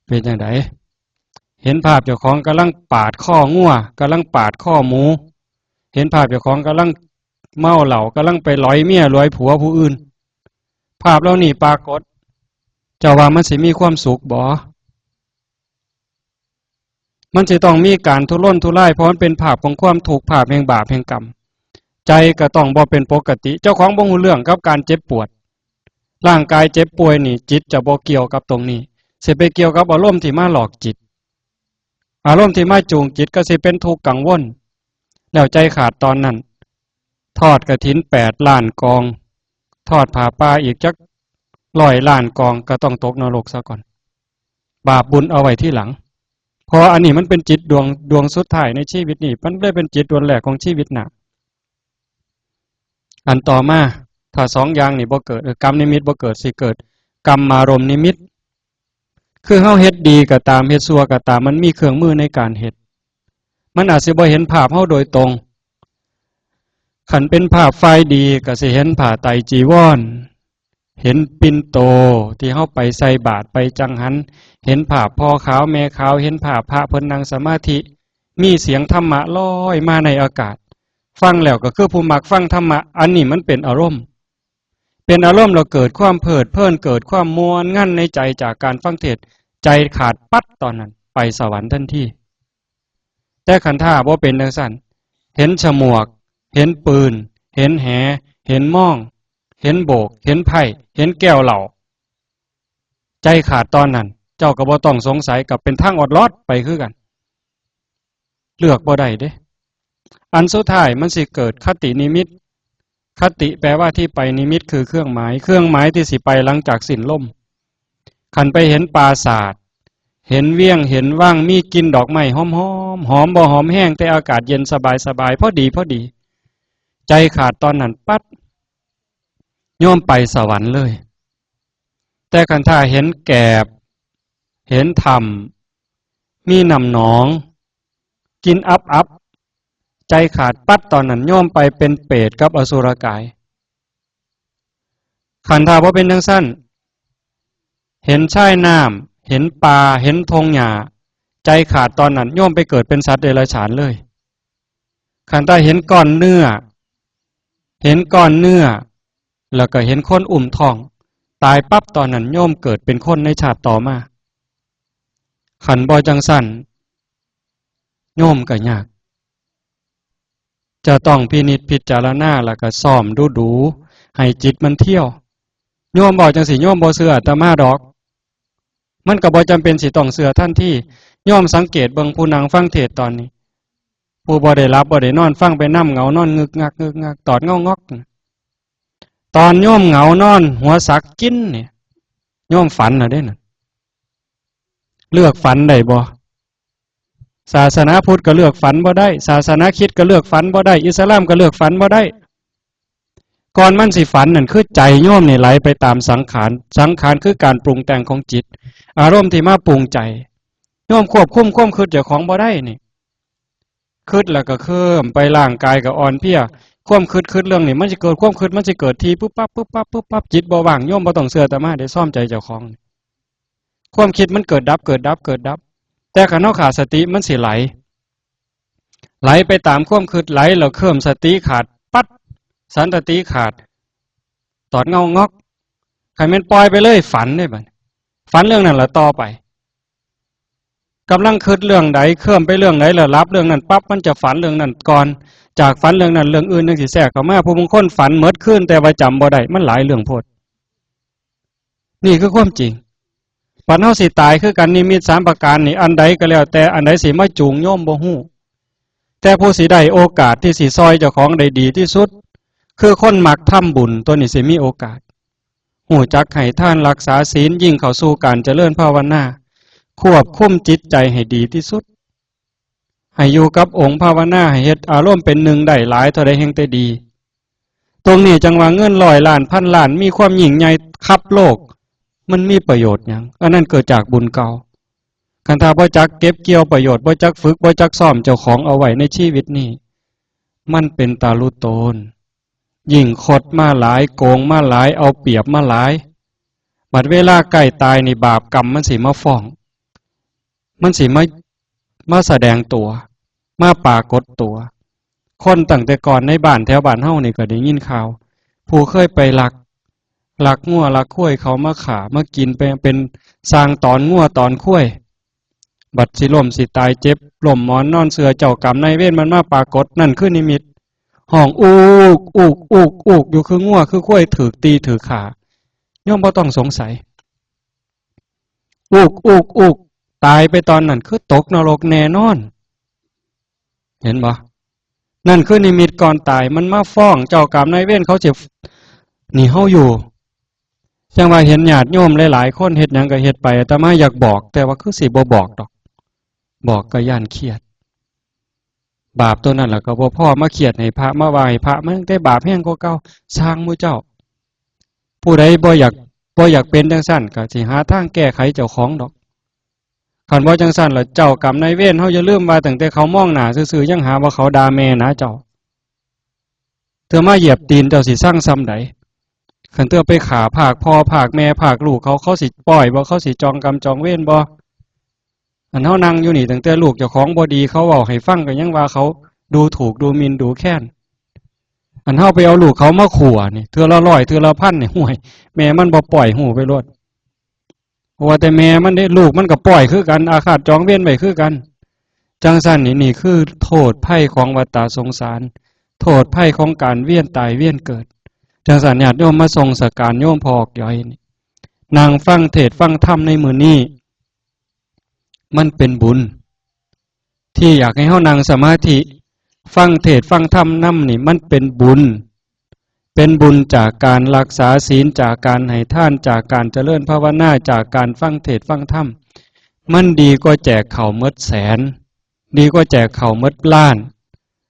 เป็นจั่งใด เห็นภาพเจ้าของกำลังปาดคองัว กำลังปาดคอหมู เห็นภาพเจ้าของกำลังเมาเหล้า กำลังไปหลอยเมียหลอยผัวผู้อื่น ภาพเหล่านี้ปรากฏ เจ้าว่ามันสิมีความสุขบ่ มันสิต้องมีการทุรนทุราย เพราะมันเป็นภาพของความทุกข์ ภาพแห่งบาปแห่งกรรม ใจก็ต้องบ่เป็นปกติ เจ้าของบ่ฮู้เรื่องกับการเจ็บปวด ร่างกายเจ็บป่วยนี่ จิตจะบ่เกี่ยวกับตรงนี้ สิไปเกี่ยวกับอารมณ์ที่มาหลอกจิต อารมณ์ที่มาจูงจิตก็สิเป็นทุกข์กังวล แล้วใจขาดตอนนั้น ทอดกฐินแปดล้านกอง ทอดผ้าป่าอีกจักร้อยล้านกอง ก็ต้องตกนรกซะก่อน บาปบุญเอาไว้ทีหลัง เพราะอันนี้มันเป็นจิตดวง ดวงสุดท้ายในชีวิตนี้ มันเลยเป็นจิตดวงแรกของชีวิตหน้า อันต่อมา ถ้าสองอย่างนี่บ่เกิด เออ กรรมนิมิตบ่เกิด สิเกิดกรรมารมณ์นิมิต คือเฮาเฮ็ดดีก็ตาม เฮ็ดชั่วก็ตาม มันมีเครื่องมือในการเฮ็ด มันอาจสิบ่เห็นภาพเฮาโดยตรง คันเป็นภาพฝ่ายดีก็สิเห็นผ้าไตรจีวร เห็นปิ่นโตที่เฮาไปใส่บาตรไปจังหัน เห็นภาพพ่อขาวแม่ขาว เห็นภาพพระเพิ่นนั่งสมาธิ มีเสียงธรรมะลอยมาในอากาศ ฟังแล้วก็คือผู้มักฟังธรรมะ อันนี้มันเป็นอารมณ์ เป็นอารมณ์แล้วเกิดความเพลิดเพลิน เกิดความม่วนงันในใจจากการฟังเทศน์ ใจขาดปั๊ดตอนนั้น ไปสวรรค์ทันที แต่คันถ้าบ่เป็นจั่งซั้น เห็นฉมวก เห็นปืน เห็นแห เห็นม่อง เห็นโบก เห็นไพ่ เห็นแก้วเหล้า ใจขาดตอนนั้น เจ้าก็บ่ต้องสงสัย ก็เป็นทางออดลอดไปคือกัน เลือกบ่ได้เด้ อันสุดท้ายมันสิเกิดคตินิมิต คติแปลว่าที่ไป นิมิตคือเครื่องหมาย เครื่องหมายที่สิไปหลังจากสิ้นลม คันไปเห็นปราสาท เห็นเวียง เห็นวัง มีกลิ่นดอกไม้หอมๆ หอมบ่หอมแฮง แต่อากาศเย็นสบายๆ พอดีพอดี ใจขาดตอนนั้นปั๊ด โยมไปสวรรค์เลย แต่คันถ้าเห็นแกบ เห็นถ้ำ มีน้ำหนอง กลิ่นอับๆ ใจขาดปั๊ด ตอนนั้นโยมไปเป็นเปรตกับอสุรกาย คันถ้าบ่เป็นจั่งซั้น เห็นชายน้ำ เห็นป่า เห็นทงหญ้า ใจขาดตอนนั้น โยมไปเกิดเป็นสัตว์เดรัจฉานเลย คันถ้าเห็นก้อนเนื้อ เห็นก้อนเนื้อ แล้วก็เห็นคนอุ้มท้อง ตายปั๊บ ตอนนั้นโยมเกิดเป็นคนในชาติต่อมา คันบ่จั่งซั้น โยมก็ยาก จะต้องพินิจพิจารณา แล้วก็ซ้อมดูๆ ให้จิตมันเที่ยว โยมเว้าจั่งซี้ โยมบ่เชื่ออาตมาดอก มันก็บ่จำเป็นสิต้องเชื่อทันที โยมสังเกตเบิ่งผู้นั่งฟังเทศน์ตอนนี้ ผู้บ่ได้หลับบ่ได้นอน ฟังไปนำ เหงานอนงึกงักงึกงัก ตอดเงางอก ตอนโยมเหงานอนหัวสักกินเนี่ย โยมฝันแล้วเด้นั่น เลือกฝันได้บ่ ศาสนาพุทธก็เลือกฝันบ่ได้ ศาสนาคริสต์ก็เลือกฝันบ่ได้ อิสลามก็เลือกฝันบ่ได้ ก่อนมันสิฝันนั่น คือใจโยมนี่ไหลไปตามสังขาร สังขารคือการปรุงแต่งของจิต อารมณ์ที่มาปรุงใจ โยมควบคุมความคิดเจ้าของบ่ได้นี่ คิดแล้วก็เคลิ้มไป ร่างกายก็อ่อนเพลีย ความคิด คิดเรื่องนี้ มันสิเกิด ความคิดมันสิเกิดที ปึ๊บปั๊บ ปึ๊บปั๊บ ปึ๊บปั๊บ จิตบ่ว่าง โยมบ่ต้องเชื่ออาตมาเด้ ซ่อมใจเจ้าของ ความคิดมันเกิดดับ เกิดดับ เกิดดับ แต่คันเฮาขาดสติ มันสิไหล ไหลไปตามความคิด ไหลแล้วเคลิ้ม สติขาดปั๊ด สันตติขาด ตอดเงางอก คันแม่นปล่อยไปเลย ฝันเด้บัดนี้ ฝันเรื่องนั้นละต่อไป กำลังคิดเรื่องใด เคลิ้มไปเรื่องใด แล้วหลับเรื่องนั้นปั๊บ มันจะฝันเรื่องนั้นก่อน จากฝันเรื่องนั้น เรื่องอื่นจั่งสิแทรกเข้ามา ผู้บางคนฝันหมดคืน แต่ว่าจำบ่ได้ มันหลายเรื่องโพด นี่คือความจริง บัดเฮาสิตายคือกัน นิมิตสามประการนี่ อันใดก็แล้วแต่ อันใดสิมาจูงโยมบ่ฮู้ แต่ผู้สิได้โอกาสที่สิซ่อยเจ้าของได้ดีที่สุด คือคนมักทำบุญ ตัวนี้สิมีโอกาส ฮู้จักให้ทาน รักษาศีล ยิ่งเข้าสู่การเจริญภาวนา ควบคุมจิตใจให้ดีที่สุด ให้อยู่กับองค์ภาวนา ให้เฮ็ดอารมณ์เป็นหนึ่งได้หลายเท่าใดแฮ่งแต่ดี ตรงนี้จั่งว่าเงินร้อยล้าน พันล้าน มีความยิ่งใหญ่คับโลก มันมีประโยชน์หยัง อันนั้นเกิดจากบุญเก่า คันถ้าบ่จักเก็บเกี่ยวประโยชน์ บ่จักฝึก บ่จักซ้อมเจ้าของเอาไว้ในชีวิตนี้ มันเป็นตาลุโตน ยิ่งคดมาหลาย โกงมาหลาย เอาเปรียบมาหลาย บัดเวลาใกล้ตายนี่ บาปกรรมมันสิมาฟ้อง มันสิมา มาแสดงตัว มาปรากฏตัว คนตั้งแต่ก่อนในบ้านแถวบ้านเฮานี่ก็ได้ยินข่าว ผู้เคยไปลัก ลักงัวลักควายเขามาฆ่ามากิน ไปเป็นช่างตอนงัวตอนควาย บัดสิล้มสิตายเจ็บล้มหมอนนอนเสื่อ เจ้ากรรมนายเวรมันมาปรากฏ นั่นคือนิมิต ฮ้องอูก อูก อูก อูก อยู่ คืองัวคือควายถูกตีถูกฆ่า โยมบ่ต้องสงสัย อูก อูก อูก ตายไปตอนนั้นคือตกนรกแน่นอน เห็นบ่ นั่นคือนิมิตก่อนตาย มันมาฟ้อง เจ้ากรรมนายเวรเขาสิหนีเฮาอยู่ จั่งว่าเห็นญาติโยมหลายๆ คนเฮ็ดหยังก็เฮ็ดไป อาตมาอยากบอก แต่ว่าคือสิบ่บอกดอก บอกก็ย้านเครียด บาปตัวนั้นล่ะก็บ่พอ มาเครียดให้พระ มาว่าให้พระ มันได้บาปแฮงกว่าเก่า ซ่างหมู่เจ้า ผู้ใดบ่อยาก บ่อยากเป็นจั่งซั้น ก็สิหาทางแก้ไขเจ้าของดอก คันบ่จั่งซั้นล่ะ เจ้ากรรมนายเวรเฮา อย่าลืมว่าตั้งแต่เขามองหน้าซื่อๆ ยังหาว่าเขาด่าแม่หนาเจ้า เทื่อมาเหยียบตีนเจ้าสิซังส่ำใด คันเทื่อไปฆ่าพรากพ่อพรากแม่พรากลูกเขา เขาสิป้อยบ่ เขาสิจองกรรมจองเวรบ่ อันเฮานั่งอยู่นี่ ตั้งแต่ลูกเจ้าของบ่ดี เขาเว้าให้ฟังก็ยังว่าเขาดูถูกดูหมิ่นดูแคลน อันเฮาไปเอาลูกเขามาขั่วนี่ เทื่อละร้อย เทื่อละพันนี่ ห่วย แม่มันบ่ป้อย ฮู้ไปโลด ว่าแต่แม่มันเด้ ลูกมันก็ป้อยคือกัน อาฆาตจองเวรไว้คือกัน จั่งซั้นนี่ นี่คือโทษภัยของวัฏฏะสงสาร โทษภัยของการเวียนตายเวียนเกิด จั่งซั้นญาติโยมมาส่งสการโยมพ่อออกย้อยนี่ นั่งฟังเทศน์ฟังธรรมในมื้อนี้ มันเป็นบุญ ที่อยากให้เฮานั่งสมาธิ ฟังเทศน์ฟังธรรมนำนี่ มันเป็นบุญ เป็นบุญจากการรักษาศีล จากการให้ทาน จากการเจริญภาวนา จากการฟังเทศน์ฟังธรรม มันดีกว่าแจกข้าวหมดแสน ดีกว่าแจกข้าวหมดล้าน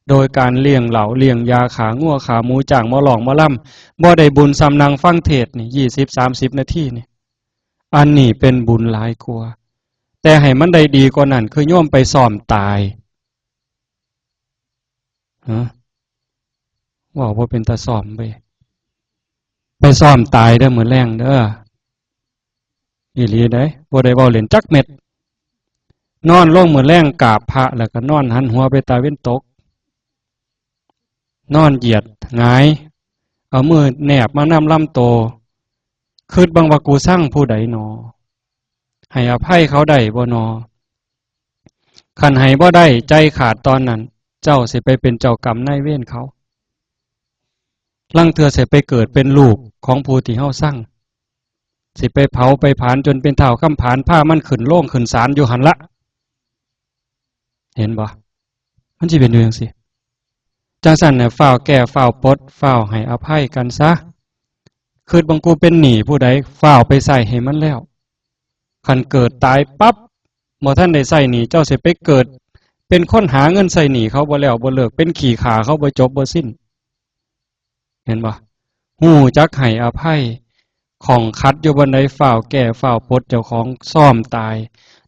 โดยการเลี้ยงเหล้าเลี้ยงยา ฆ่างัวฆ่าหมู จ้างหมอร้องหมอลำ บ่ได้บุญส่ำนั่งฟังเทศน์นี่ ยี่สิบสามสิบนาทีนี่ อันนี้เป็นบุญหลายกว่า แต่ให้มันได้ดีกว่านั้น คือโยมไปซ้อมตาย ฮะ เว้าบ่เป็นตาซ้อมเว้ย ไปซ้อมตายเด้อมื้อแลงเด้อ อีหลีเด้ บ่ได้เว้าเล่นจักเม็ด นอนลงมื้อแลงกราบพระ แล้วก็นอนหันหัวไปตาเว็นตก นอนเหยียดหงาย เอามือแนบมานำลำโต คิดเบิ่งว่ากูซังผู้ใดหนอ ให้อภัยเขาได้บ่หนอ คันให้บ่ได้ ใจขาดตอนนั้น เจ้าสิไปเป็นเจ้ากรรมนายเวรเขา ลางเทื่อสิไปเกิดเป็นลูกของผู้ที่เฮาซัง สิไปเผาไปผลาญจนเป็นท้าวคำผาน พามันขึ้นโลงขึ้นศาลอยู่หั่นละ เห็นบ่ มันสิเป็นอยู่จังซี่ จังซั่นน่ะ ฟ้าวแก้ ฟ้าวปลด ฟ้าวให้อภัยกันซะ คิดเบิ่งกูเป็นหนี้ผู้ใด ฟ้าวไปใช้ให้มันแล้ว คันเกิดตายปั๊บ บ่ทันได้ใช้หนี้ เจ้าสิไปเกิดเป็นคนหาเงินใช้หนี้เขาบ่แล้วบ่เลิก เป็นขี้ข้าเขาบ่จบบ่สิ้น เห็นบ่ ฮู้จักให้อภัย ข้องขัดอยู่บ่อนใด ฟ้าวแก้ ฟ้าวปลดเจ้าของ ซ้อมตาย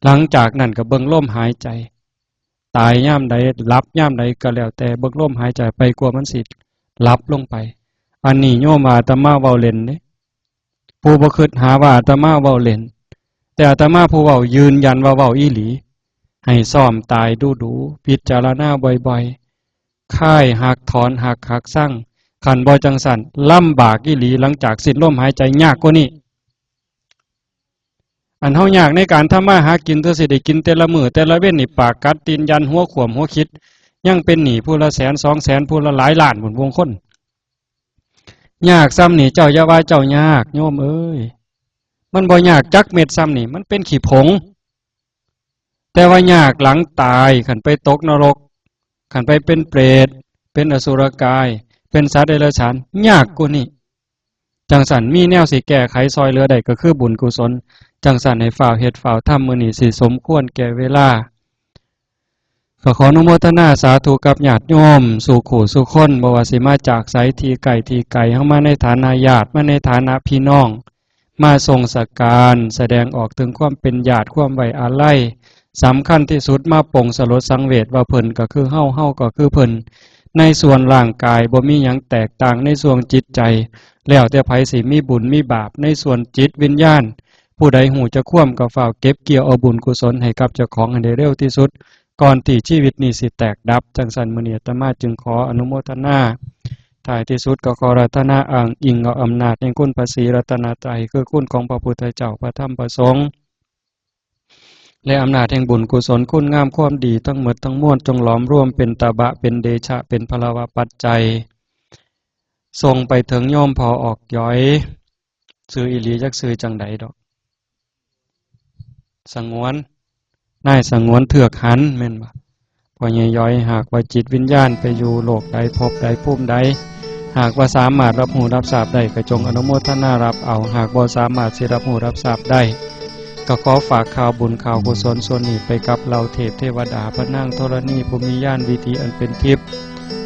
หลังจากนั้นก็เบิ่งลมหายใจ ตายยามใด หลับยามใดก็แล้วแต่ เบิ่งลมหายใจไป กว่ามันสิหลับลงไป อันนี้โยมว่าอาตมาเว้าเล่นเด้ ผู้บ่คิดหาว่าอาตมาเว้าเล่น แต่อาตมาผู้เว้ายืนยันว่าเว้าอีหลี ให้ซ้อมตายดูๆ พิจารณาบ่อยๆ คายฮักถอนฮัก ฮักซัง คันบ่จังซั่น ลำบากอีหลี หลังจากสิ้นลมหายใจยากกว่านี้ อันเฮายากในการทำมาหากิน เทื่อสิได้กินแต่ละมื้อแต่ละเว็นนี่ ปากกัดตีนยัน หัวขวมหัวคิด ยังเป็นหนี้ผู้ละแสนสองแสน ผู้ละหลายล้านพุ้น บางคน ยากส่ำนี่ เจ้าอย่าว่าเจ้ายาก โยมเอ้ย มันบ่ยากจักเม็ดส่ำนี่ มันเป็นขี้ผง แต่ว่ายากหลังตาย คันไปตกนรก คันไปเป็นเปรต เป็นอสุรกาย เป็นสัตว์เดรัจฉาน ยากกว่านี้ จังซั่นมีแนวสิแก้ไขซอยเหลือได้ก็คือบุญกุศล จังซั่นให้ฟ้าวเฮ็ดฟ้าวทำ มื้อนี้สิสมควรแก่เวลา ก็ขออนุโมทนาสาธุกับญาติโยมสู่คู่สู่คน บ่ว่าสิมาจากไส ที่ใกล้ที่ไกล เฮามาในฐานะญาติ มาในฐานะพี่น้อง มาส่งสักการ แสดงออกถึงความเป็นญาติ ความไว้อาลัย สำคัญที่สุดมาปลงสลดสังเวชว่าเพิ่นก็คือเฮา เฮาก็คือเพิ่น ในส่วนร่างกายบ่มีหยังแตกต่าง ในส่วนจิตใจ แล้วแต่ไผสิมีบุญมีบาป ในส่วนจิตวิญญาณ ผู้ใดฮู้จักความก็ฟ้าวเก็บเกี่ยวเอาบุญกุศลให้กับเจ้าของให้ได้เร็วที่สุด ก่อนที่ชีวิตนี้สิแตกดับ จังซั่นมื้อนี้อาตมาจึงขออนุโมทนา ท้ายที่สุดก็ขออาราธนาอ้างอิงเอาอำนาจแห่งคุณพระศรีรัตนตรัย คือคุณของพระพุทธเจ้า พระธรรม พระสงฆ์ และอำนาจแห่งบุญกุศลคุณงามความดีทั้งหมดทั้งมวล จงหลอมรวมเป็นตบะ เป็นเดชะ เป็นพลวปัจจัย ส่งไปถึงโยมพ่อออกย้อย ชื่ออีหลีจักชื่อจังใดดอก สงวน นายสงวนเทือกหัน แม่นบ่ พ่อใหญ่ย้อย หากว่าจิตวิญญาณไปอยู่โลกใดภพใดภูมิใด หากว่าสามารถรับรู้รับทราบได้ก็จงอนุโมทนารับเอา หากบ่สามารถสิรับรู้รับทราบได้ ก็ขอฝากข่าวบุญข่าวกุศลส่วนนี้ไปกับเหล่าเทพเทวดาพระนางธรณีผู้มีญาณวิถีอันเป็นทิพย์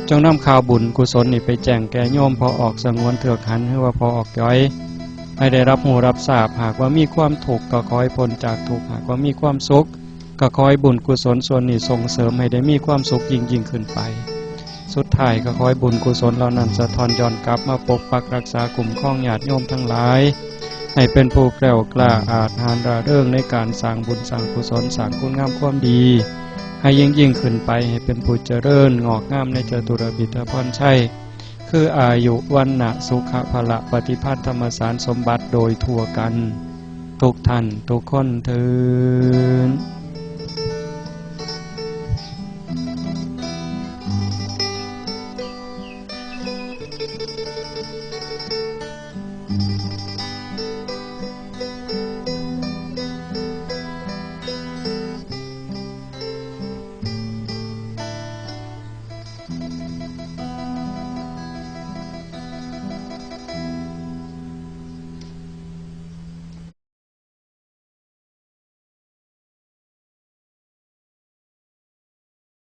จงนำข่าวบุญกุศลนี้ไปแจ้งแก่โยมพ่อออกสงวนเทือกหัน หรือว่าพ่อออกย้อย ให้ได้รับรู้รับทราบ หากว่ามีความทุกข์ก็ขอให้พ้นจากทุกข์ หากว่ามีความสุขก็ขอให้บุญกุศลส่วนนี้ส่งเสริมให้ได้มีความสุขยิ่งยิ่งขึ้นไป สุดท้ายก็ขอให้บุญกุศลเหล่านั้นสะท้อนย้อนกลับมาปกปักรักษาคุ้มครองญาติโยมทั้งหลาย ให้เป็นผู้แกล้วกล้าอาจหาญร่าเริงในการสร้างบุญสร้างกุศล สร้างคุณงามความดี ให้ยิ่งยิ่งขึ้นไป ให้เป็นผู้เจริญงอกงามในจตุรพิธพรชัย คืออายุ วรรณะ สุขะ พละ ปฏิภาณ ธรรมสารสมบัติโดยทั่วกัน ทุกท่านทุกคนเทอญ